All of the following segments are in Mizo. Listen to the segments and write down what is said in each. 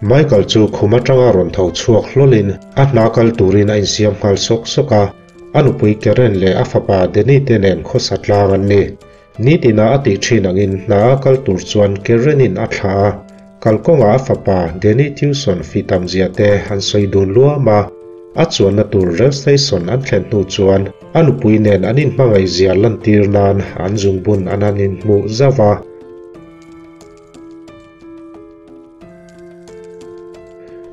Michael chu khum atanga rawn tho chhuak hlawlin a hna kal turin a insiam nghal sawk sawk a, a nupui Karen leh a fapa Danny te nen khawsa tlang an ni. Nitina a tih thin angin hna a kal tur chuan Karen in a thlah a, kalkawngah a fapa Danny tuition fee tam zia te an sawi dun luam a, a chuanna tur rail station an thlen hnu chuan a nupui nen an inhmangaih zia lantir nan an zungbun an han inhmuh zauh a.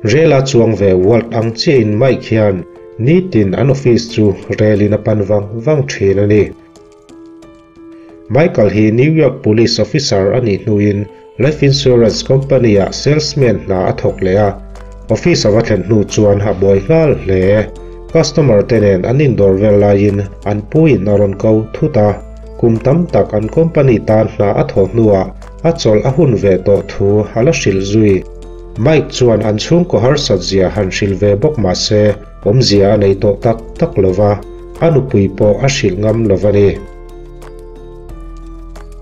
Rel a chuang ve Walt ang chiahin Mike hian nitin an office chu rel in a pan vang vang thin a ni. Michael hi New York Police officer a nih hnuin life insurance company ah salesman hna a thawk leh a, office a va thlen hnu chuan a buai nghal hle. Customer te nen an indawr vel laiin an puin a rawn ko thut a, kum tam tak an company tan hna a thawh hnuah A chawlh a hun ve tawh thu a la hrilh zui. Mike chuan an chhungkaw harsat zia han hrilh ve bawk mah se awmzia a nei tawh tak tak lo va, a nupui pawh a hrilh ngam lo va ni.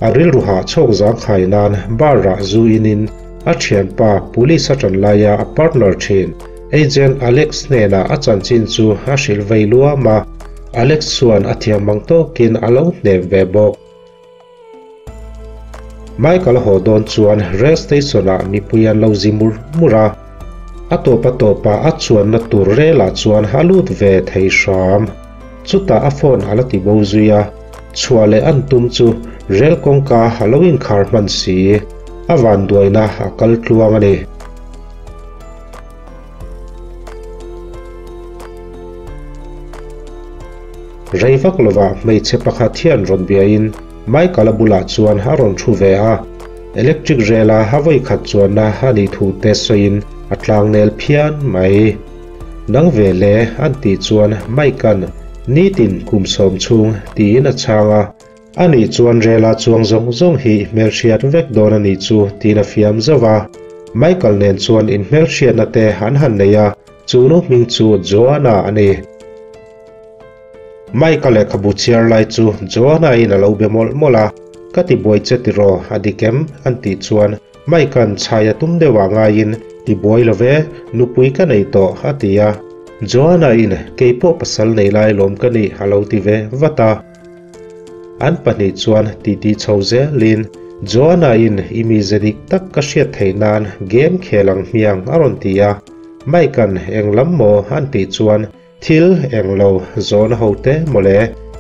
A rilru hah chhawk zangkhai nan bar rah zu inin a thianpa police a tan laia a partner thin Agent Alex hnenah a chanchin chu a hrilh vei luam a, Alex chuan a thiam mang tawkin a lo hnem ve bawk. Michael a haw dawn chuan rail station ah mipui an lo zi mur mur a, a tawp a tawp ah a chuanna tur rail ah chuan a lut ve thei hram. Chutah a phone a la ti bo zui a, chhuah leh an tum chu rail kawngka a lo inkhar hman si, a vanduaina a kal tluang a ni. Rei vak lovah hmeichhe pakhat hian rawn biain Michael-a bulah chuan a rawn thu ve a, electric rel-a a vawi khat chuanna a nih thu te sawiin a tlangnel phian mai. Nang ve le an tih chuan Mike-a'n nitin kum sawm chhung tiin a chhang a, Ani chuan rela chuang zawng zawng hi i hmelhriat vek dawn a nih chu tiin a fiam zauh a. Michael nen chuan inhmelhriatna te an han nei a, chu nu hming chu Joanna a ni. Mike-a lehkhabu chhiar lai chu Joanna-in a lo be mawlh mawlh a, Ka ti buai che tiraw, a dik em? an tih chuan Mike-a'n chhai a tum deuh ah ngaiin, Ti buai lo ve, nupui ka nei tawh, a ti a. Joanna-in, Keipawh pasal nei lai lawm ka nih, a lo ti ve vat a. An pahnih chuan titi chho zelin Joanna-in i mize dik tak ka hriat theih nan game khel ang hmiang a rawn ti a, Mike-a'n eng lam maw an tih chuan thil eng lo zawhna ho te mawle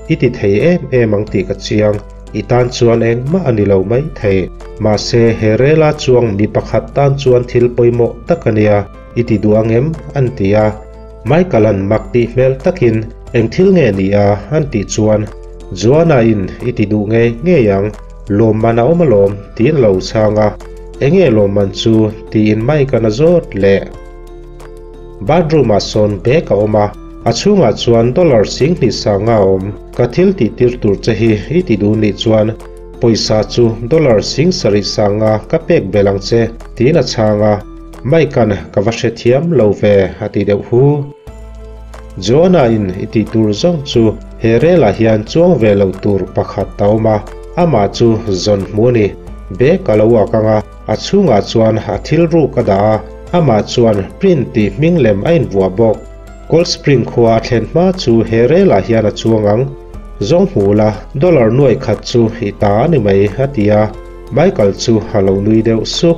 i ti thei em em ang tih ka chiang, i tan chuan engmah a ni lo mai thei, mahse he rela chuang mi pakhat tan chuan thil pawimawh tak a nia i ti duh ang em an ti a. Michael-a'n mak tih hmel takin eng thil nge ni a an tih chuan Joanna-in i ti duh ngei ngei ang, lawmman a awm alawm tiin a lo chhang a, enge lawmman chu tiin Mike-a'n a zawt leh. Bathroom-ah sawn bag a awm a, a chhungah chuan dollar 20 sanga a awm, ka thil tih tir tur che hi i ti duh nih chuan pawisa chu dollar 70 sanga ka pek belh ang che tiin a chhang a. Mike-a'n ka va hrethiam lo ve a ti deuh hu. Joanna-in i tih tur zawng chu he rel-ah hian chuang ve lo tur pakhat a awm a, amah chu zawn hmu a ni. Bag a lo ak ang a, a chhungah chuan a thil ruk a dah a, amah chuan Print tih hming lem a invuah bawk. Cold Spring khua a thlen hma chu he rel-ah hian a chuang ang. Zawng hmu la, dollar nuaih khat chu i ta a ni mai a ti a, Michael chu a lo nui deuh suk.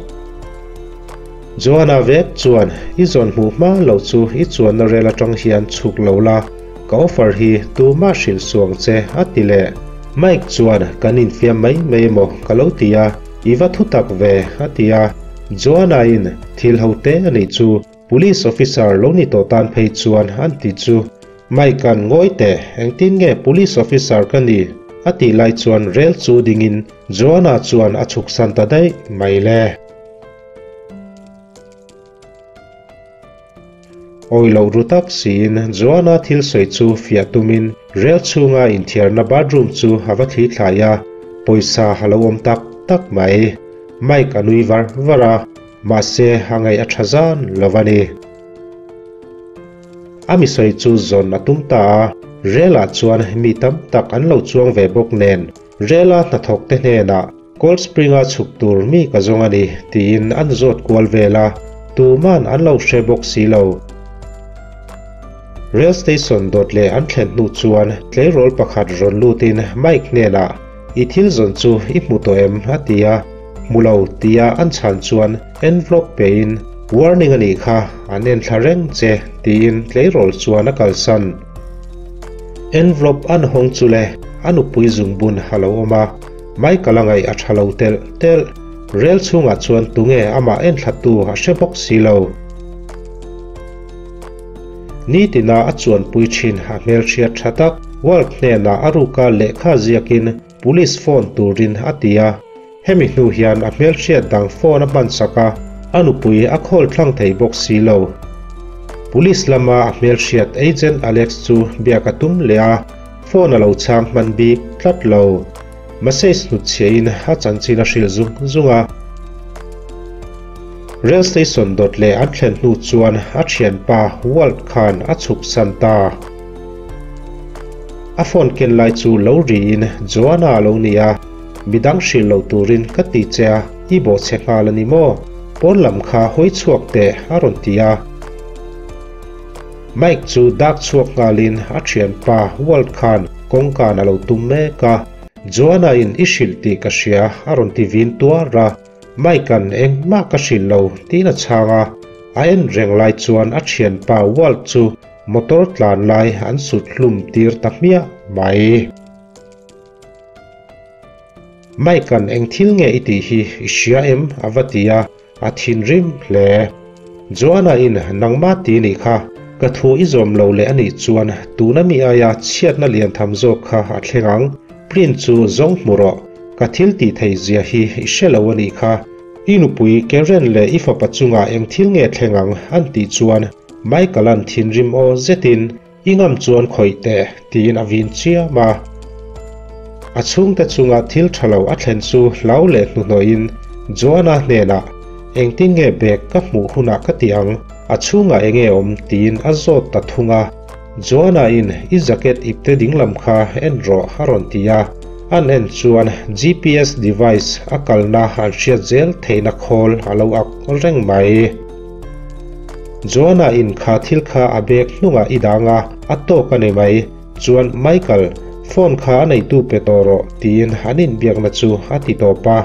Joanna vek chuan, I zawn hmuh hma loh chu i chuanna rel atang hian chhuk lo la, ka offer hi tumah hrilh suang che, a ti leh. Mike chuan, Kan infiam mai mai emaw ka lo ti a, i va thu tak ve, a ti a. Joanna-in, Thil ho te a nih chu, Police officer lo ni tawh tan phei chuan an ti chu. Mike-a'n ngawi teh, engtin nge police officer ka ni? a tih lai chuan rel chu dingin Joanna chuan a chhuksan ta daih mai le. Awi loh ru tak siin Joanna thil sawi chu fiah tumin rel chhunga inthiarna bathroom chu a va thli thlai a, pawisa a lo awm tak tak mai. Mike a nui var var a, mahse a ngaih a tha zan lo a ni. A mi sawi chu zawn a tum ta a, rel ah chuan mi tam tak an lo chuang ve bawk nen rel a hnathawk te hnenah Cold Spring-a chhuk tur mi ka zawng a ni, tiin an zawt kual vel a. Tuman an lo hre bawk si lo. Rail station dawt leh an thlen hnu chuan tleirawl pakhat rawn lutin Mike hnenah, I thil zawn chu i hmu tawh em? a ti a. Hmu lo, tia an chhan chuan envelope pein, Warning a nih kha, an en thla reng che, tiin tleirawl chuan a kalsan. Envelope an hawng chu le, a nupui zungbun a lo awm a, Michael a ngaih a tha lo telh telh. Rel chhungah chuan tunge amah enthlatu a hre bawk si lo. Nitina a chuanpui thin a hmelhriat tha tak Walt hnenah a ruka lehkha ziakin Police phone turin a ti a. Hemi hnu hian a hmelhriat dang phone a hmansak a, a nupui a khawl thlang thei bawk si lo. Police lama a hmelhriat Agent Alex chu biak a tum leh a, phone a lo chhang hman bik tlat lo. Message hnutchhiahin a chanchin a hrilh zung zung a. Rail station dawt leh an thlen hnu chuan a thianpa Walt khan a chhuk san ta. A phone ken lai chu lo riin Joanna a lo ni a, Midang hrilh lo turin ka ti che a, i bawhchhe nghal a ni maw? Pawn lam kha hawi chhuak teh a rawn ti a. Mike chu dak chhuak nghalin a thianpa Walt khan kawngkan a lo tum mek a, Joanna in i hrilh tih ka hria a rawn ti vin tuar a, Mike-a'n engmah ka hrilh lo tiin a chhang a, a en reng lai chuan a thianpa Walt chu motor tlan lai an sut hlum tir ta hmiah mai. Mike-a'n eng thil nge i tih hi i hria em? a va ti a, a thinrim hle. Joanna-in nangmah ti nih kha, ka thu i zawm lo leh a nih chuan tuna mi aia chhiatna lian tham zawk kha a thleng ang. Print chu zawng hmu rawh, ka thil tih theih zia hi i hre lo a nih kha. I nupui Karen leh i fapa chungah eng thil nge thleng ang an tih chuan Michael-a'n thinrim aw zetin I ngam chuan khawih teh, tiin a vin chiam a. A chhungte chunga thil tha lo a thlen chu hlau leh hnuhnawhin Joanna hnenah, Engtin nge bag ka hmuh hunah ka ti ang, a chhungah enge awm? tiin a zawt ta thung a. Joanna-in, I jacket ipte dinglam kha en rawh a rawn ti a. An en chuan GPS device a kalna an hriat zel theihna khawl a lo ak reng mai. Joanna in kha thil kha a bag hnungah i dang a, a tawk a ni mai. Chuan Michael, phone kha a neitu pe tawh rawh tiin an inbiakna chu a ti tawp a.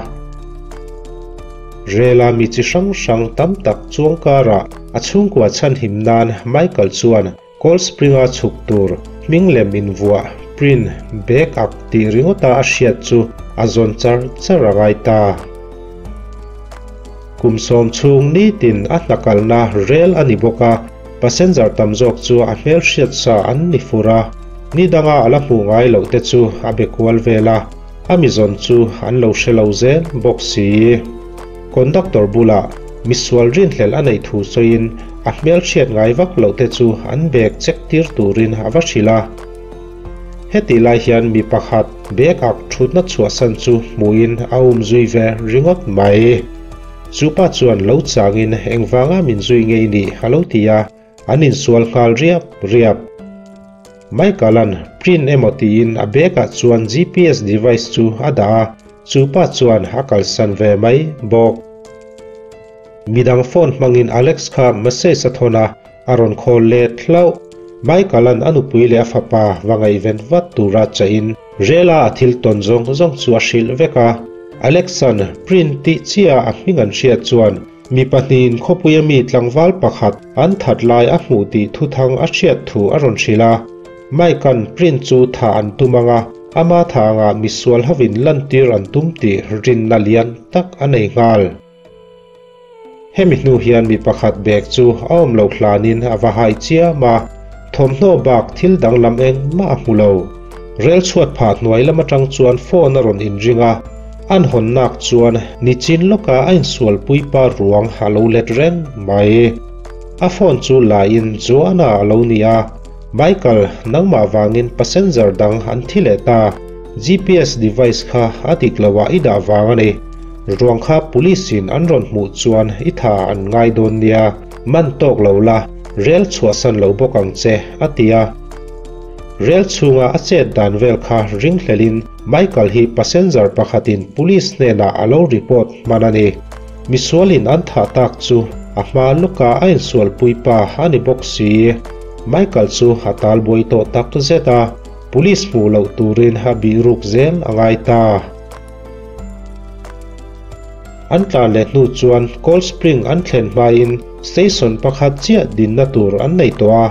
Rela mi chi hrang hrang tam tak chuang karah a chhungkua chhanhim nan Michael chuan Cold Spring-a chhuk tur hming lem invuah, print, bag ak tih ringawta a hriat chu a zawn char char a ngai ta. Kum sawm chhung nitin a hna kalna rel a ni bawk a, passenger tam zawk chu a hmelhriat sa an ni fur a, ni danga a la hmuh ngai loh te chu a be kual vel a, a mi zawn chu an lo hre lo zel bawk si. Conductor bulah misual rinhlelh a neih thu sawiin a hmelhriat ngai vak loh te chu an bag check tir turin a va hrilh a. Hetih lai hian mi pakhat bag ak thutna chhuahsan chu hmuhin a um zui ve ringawt mai. Chu pa chuan lo changin engvanga min zui ngei nih a lo ti a, an insual nghal riap riap. Michael-a'n print emaw tiin a bag-ah chuan GPS device chu a dah a, chu pa chuan a kalsan ve mai bawk. Midang phone hmangin Alex kha message a thawn a, a rawn call let hlauh. Michael-a'n a nupui leh a fapa va ngaihven vat tura chahin Rela a thil tawn zawng zawng chu a hrilh vek a. Alex-a'n print tih chiah a hming an hriat chuan Mi pahnihin khawpuia mi tlangval pakhat an that lai a hmuh tih thuthang a hriat thu a rawn hrilh a. Mike-a'n print chu thah an tum ang a, ama thah angah misual hovin lantir an tum tih rinna lian tak a nei nghal. Hemi hnu hian mi pakhat bag chu a awm loh hlanin a va hai chiam a, thawmhnaw bak thil danglam engmah a hmu lo. Rel chhuat phah hnuai lam atang chuan phone a rawn inring a, An hawnnak chuan nichin lawka a insualpui pa ruang a lo let reng mai. A phone chu la in Joanna a lo ni a, Michael, nangmah vangin passenger dang an thi leh ta, GPS device kha a dik lo ah i dah vang a ni. Ruang kha police in an rawn hmuh chuan i tha an ngai dawn nia, man tawk lo la, rel chhuahsan lo bawk ang che, a ti a. Rel chhunga a chet dan vel kha ringhlelin Michael hi passenger pakhatin police hnenah a lo report hman a ni. Misualin an thah tak chu A hma lawka a insualpui pa a ni bawk si. Michael chu a talbuai tawh tak zet a, police hmuh loh turin a bih ruk zel a ngai ta. An tlan leh hnu chuan Cold Spring an thlen hmain station pakhat chiah dinna tur an nei tawh a.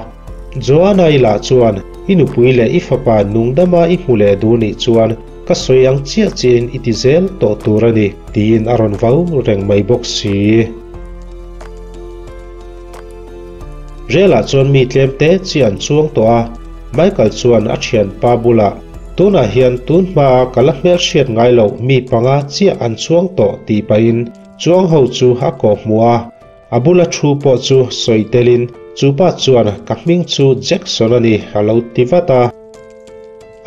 Joanna-i lah chuan, I nupui leh i fapa nungdama i hmu leh duh nih chuan ka sawi ang chiah chiahin i ti zel tawh tur a ni, tiin a rawn vau reng mai bawk si. Relah chuan mi tlem te chi an chuang tawh a, Michael chuan a thianpa bulah, Tunah hian tun hmaa ka la hmelhriat ngai loh mi panga chiah an chuang tawh tih pahin chuang ho chu a kawhhmuh a, a bula thu pawh chu sawi telin chu pa chuan ka hming chu Jackson a ni a lo ti vat a.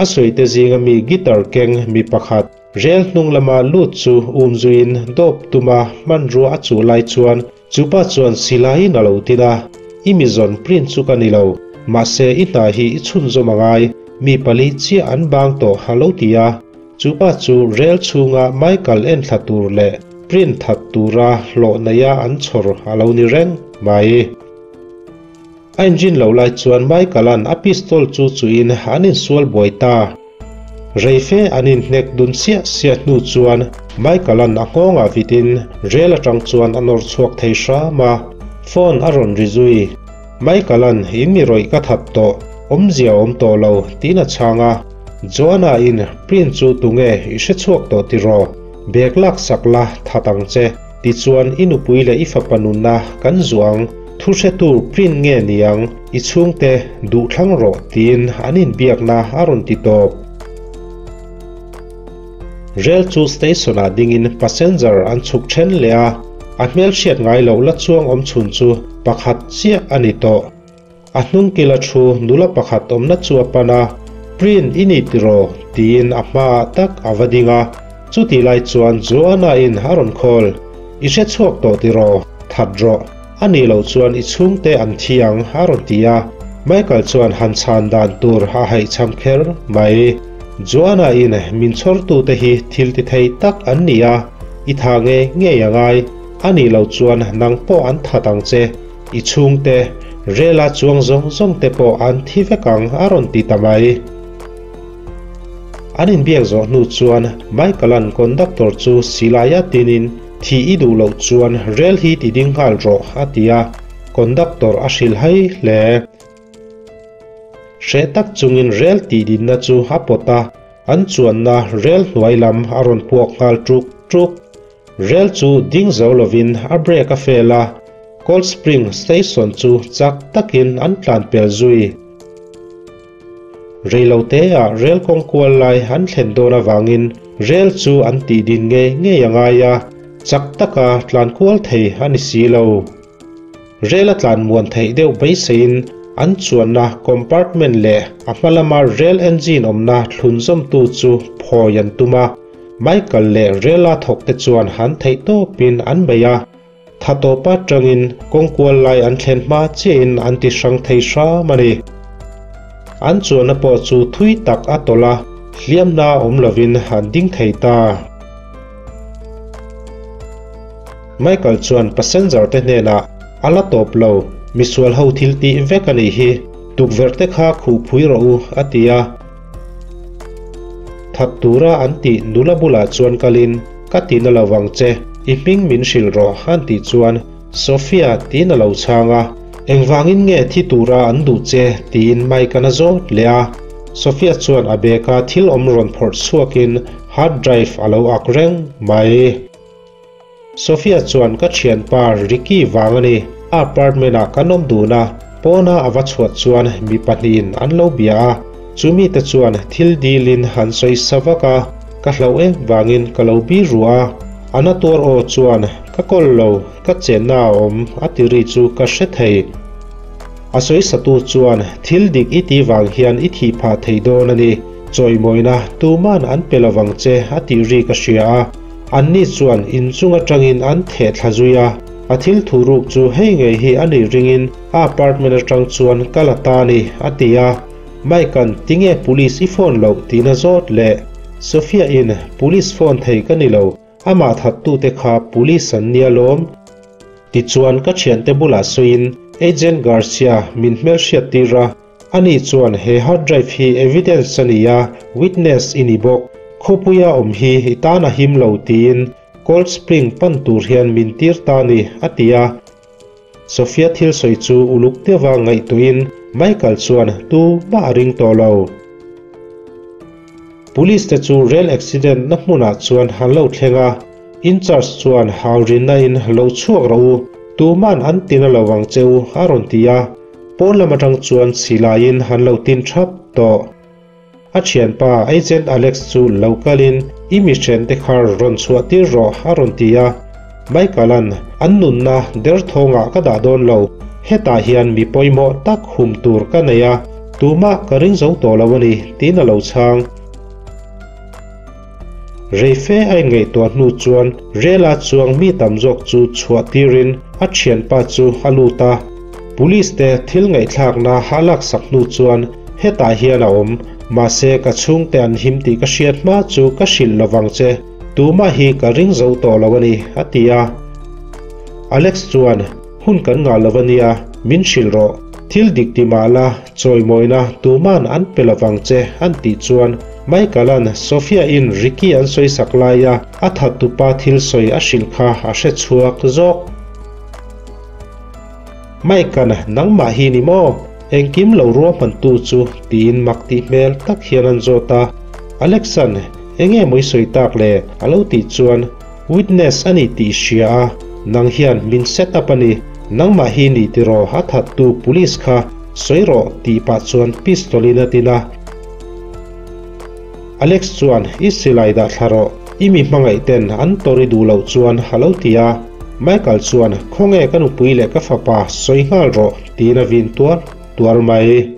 A sawi te zinga mi guitar keng mi pakhat rel hnung lama lut chu umzuiin dawp tuma hmanrua a chuh lai chuan Chu pa chuan silaiin a lo tin a, I mi zawn print chu ka ni lo, mahse i hna hi i chhunzawm a ngai, mi pali chiah an bang tawh a lo ti a. Chu pa chu rel chhunga Michael en thla tur leh print that tura hlawh neia an chhawr a lo ni reng mai. A inrin lo lai chuan Michael-a'n a pistol chu chuhin an insual buai ta. Rei fe an inhnek dun siah siah hnu chuan Michael-a'n a nghawngah vitin rel atang chuan a nawr chhuak thei hram a, phone a rawn ri zui. Michael-a'n in mi rawih ka that tawh, awmzia awm tawh lo tiin a chhang a. Joanna-in print chu tunge i hre chhuak tawh tiraw? Bag lak sak la that ang che. Tichuan, i nupui leh i fapa nunna kan zuang, thu hretu print nge niang, i chhungte duh thlang rawh tiin an inbiakna a rawn ti tawp. Rel chu station-ah dingin passenger an chhuk then leh a, a hmelhriat ngai loh la chuang awm chhun chu pakhat chiah a ni tawh. A hnung kila thu nula pakhat awmna chu a pan a, Print i ni tiraw? tiin a hmaah tak a va ding a. Chutih lai chuan Joanna-in a rawn call, I hre chhuak tawh tiraw? That rawh. A nih loh chuan i chhungte an thi ang a rawn ti a. Michael chuan han chhan dan tur a haihchham kher mai. Joanna-in min chhawrtute hi thil ti thei tak an ni a, i tha ngei ngei a ngai. A nih loh chuan nang pawh an that ang che. I chhungte, rela chuang zawng zawng te pawh an thi vek ang a rawn ti ta mai. An inbiak zawh hnu chuan Michael-a'n conductor chu silai a tinin thih i duh loh chuan rel hi ti ding nghal rawh a ti a, conductor a hrilh hai hle. Hreh tak chungin rel tih dinna chu a pawt a, an chuanna rel hnuai lam a rawn puak nghal ṭuk ṭuk. Rel chu ding zo lovin a brake a fail a, Cold Spring Station chu chak takin an tlan pel zui. Reiloteah rel kawng kual lai an thlen dawn avangin rel chu an tih din ngei ngei a ngai a, chak taka tlan kual thei a ni si lo. Rel a tlan muan theih deuh beiseiin an chuanna compartment leh a hma lama rel engine awmna thlunzawmtu chu phawi an tum a, Michael leh Rela thawkte chuan han theih tawpin an bei a, tha tawpa tangin kawng kual lai an thlen hma chiahin an ti hrang thei hram a ni. An chuanna pawh chu thui tak a tawlh a, hliamna awm lovin an ding thei ta. Michael chuan passenger te hnenah, A la tawp lo, misual ho thil tih vek a nih hi, tukverh te kha khuh phui rawh u, a ti a. That tura an tih nula bulah chuan kalin, Ka ti na lo vang che, i hming min hrilh rawh an tih chuan Sophia tiin a lo chhang a. Engvangin nge thi tura an duh che? tiin Mike-a'n a zawt leh a. Sophia chuan a bag-a thil awm rawn phawrh chhuakin hard drive a lo ak reng mai. Sophia chuan ka thianpa Ricky vang a ni, a apartment ah kan awm dun a, pawna a va chhuah chuan mi pahnihin an lo bia a, chu mite chuan thil dilin han sawi sa vak a, ka hlauh em vangin ka lo bi ruah a, a na tuar aw chuan ka kawl lo, ka chenna a awm a ti ri chu ka hre thei. A sawi satu chuan thil dik i ti vang hian i thih phah thei dawn a ni, chawimawina tuman an pe lovang che a tih ri ka hria a. Anni chuan inchung atangin an theh thla zui a, a thil thu ruk chu hei ngei hi a nih ringin a apartment atang chuan ka la ta a ni, a ti a. Mike-a'n tinge police i phone loh tiin a zawt leh. Sophia-in police phone thei ka ni lo, amah thattute kha police an nia lawm. Tichuan ka thiante bulah sawiin Agent Garcia min hmelhriat tir a, ani chuan he hard drive hi evidence a ni a, witness i ni bawk, khawpuia awm hi i tan a him lo tiin Cold Spring pan tur hian min tir ta a ni, a ti a. Sofia thil sawi chu uluk deuha ngaihtuahin Michael chuan tu mah a ring tawh lo. Police te chu rail accident na hmunah chuan an lo thleng a, in-charge chuan hau rinna in lo chhuak rawh u, tuman an tina lo ang che u a rawn ti a, pawn lam atang chuan silaiin an lo tin thap tawh. A thianpa Agent Alex chu lo kalin i mi hrente kha rawn chhuah tir rawh a rawn ti a. Michael-a'n an nunna derthawngah ka dah dawn lo, hetah hian mi pawimawh tak hum tur ka nei a, tumah ka ring zo tawh lo a ni tiin a lo chhang. Reife a inngaihtuah hnu chuan rela chuang mi tam zawk chu chhuah tirin a thianpa chu a lut a. Police te thil ngaihthlakna a laksak hnu chuan hetah hian a awm, mahse ka chhungte an him tih ka hriat hma chu ka hrilh lovang che, tumah hi ka ring zo tawh lo a ni, a ti a. Alex chuan, Hun kan ngah lo a nia, min hrilh rawh. Thil dik ti mah la, chawimawina tuman an pe lovang che, an tih chuan Michael-a'n Sophia-in Ricky an sawisak laia a thattupa thil sawi a hrilh kha a hre chhuak zawk. Mike-a'n nangmah hi ni maw? Engkim lo ruahmantu chu tiin mak tih hmel tak hian an zawt a. Alex-a'n enge maw i sawi tak le? a lo tih chuan Witness a ni tih hria a, nang hian min set up a ni, nangmah hi ni tiraw a thattu police kha sawi rawh tih pah chuan pistol in a tin a. Alex chuan i silai dah thla rawh, i mi hmangaih ten an tawri duh loh chuan a lo ti a. Michael chuan khawnge ka nupui leh ka fapa sawi nghal rawh tiin a vin tuar tuar mai.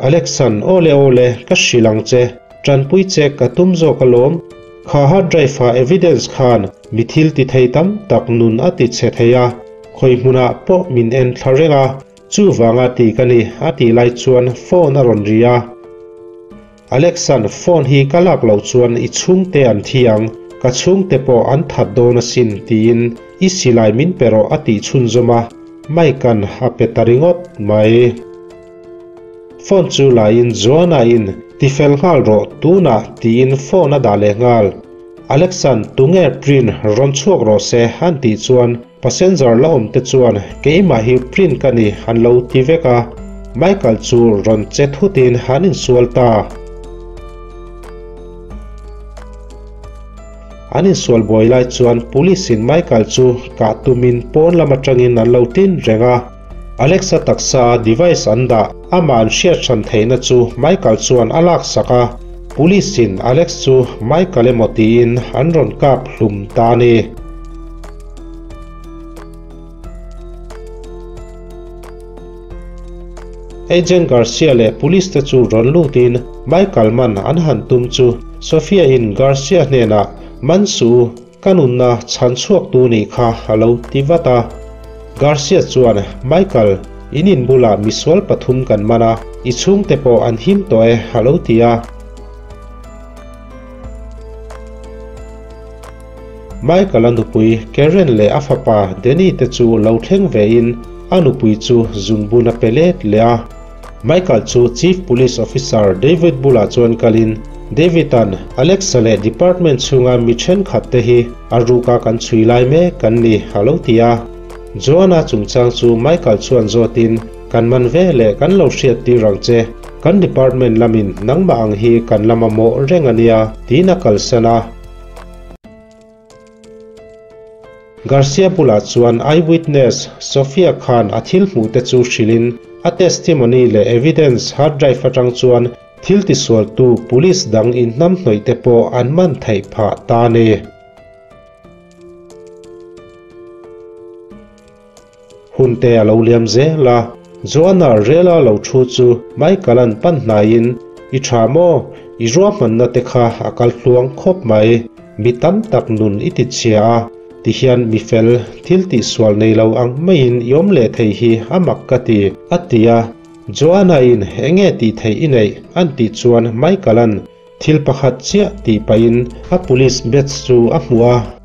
Alexan, Awle awle, ka hrilh ang che, tanpui che ka tum zawk alawm. Kha hard drive-a evidence khan mi thil ti thei tam tak nun a ti chhe thei a, khawi hmunah pawh min en thla reng a, chuvanga ti ka ni a tih lai chuan phone a rawn ri a. Alexan, Phone hi ka lak loh chuan i chhungte an thi ang, ka chhungte pawh an that dawn asin tiin i silai min pe rawh a tih chhunzawm a, Mike-a'n a pe ta ringawt mai. Phone chu laiin Joanna-in tifel nghal rawh tunah tiin phone a dah leh nghal. Alexan, Tunge Prin rawn chhuak rawh se an tih chuan Passenger la awm te chuan keimah hi Prin ka ni an lo ti vek a, Michael chu rawn che thutin an insual ta. An insual buai lai chuan Police in Michael chu kah tumin pawn lam atangin an lo tin reng a, Alexa taksa a device an dah amah an hriat hran theihna chu Michael chuan a laksak a, Police in Alex chu Michael emaw tiin an rawn kap hlum ta a ni. Agent Garcia leh Police te chu rawn lutin Michael man an han tum chu Sophia in Garcia hnenah man suh u, ka nunna chhan chhuak tu nih kha a lo ti vat a. Garcia chuan Michael, in in bulah misual pathum kan man a, i chhungte pawh an him tawh e a lo ti a. Michael-a nupui Karen leh a fapa Danny te chu lo thleng vein a nupui chu zungbun a pe let leh a. Michael chu Chief Police Officer David bulah chuan kalin David-a'n Alex-a leh department chhunga mi thenkhat te hi a ruka kan chhui lai mek kan ni a lo ti a. Joanna chungchang chu Michael chuan zawtin kan man ve leh kan lo hriat tir ang che, kan department lamin nangmah ang hi kan la mamawh reng a nia tiin a kalsan a. Garcia bulah chuan eyewitness Sofia khan a thil hmuh te chu hrilhin a testimony leh evidence hard drive atang chuan thil tisualtu police dang inhnamhnawih te pawh an man theih phah ta a ni. Hun te a lo liam zel a, Joanna rela lo thu chu Michael-a'n pan hnaiin, I tha maw? I ruahmanna te kha a kal hluang khawp mai. Mi tam tak nun i ti chhia a, tihian mi fel, thil tihsual nei lo ang maiin i awm leh thei hi a mak ka ti, a ti a. Joanna-in enge tih theih i neih? A'n tih chuan Michael-a'n, Thil pakhat chiah tih pahin a police badge chu a hmuh a.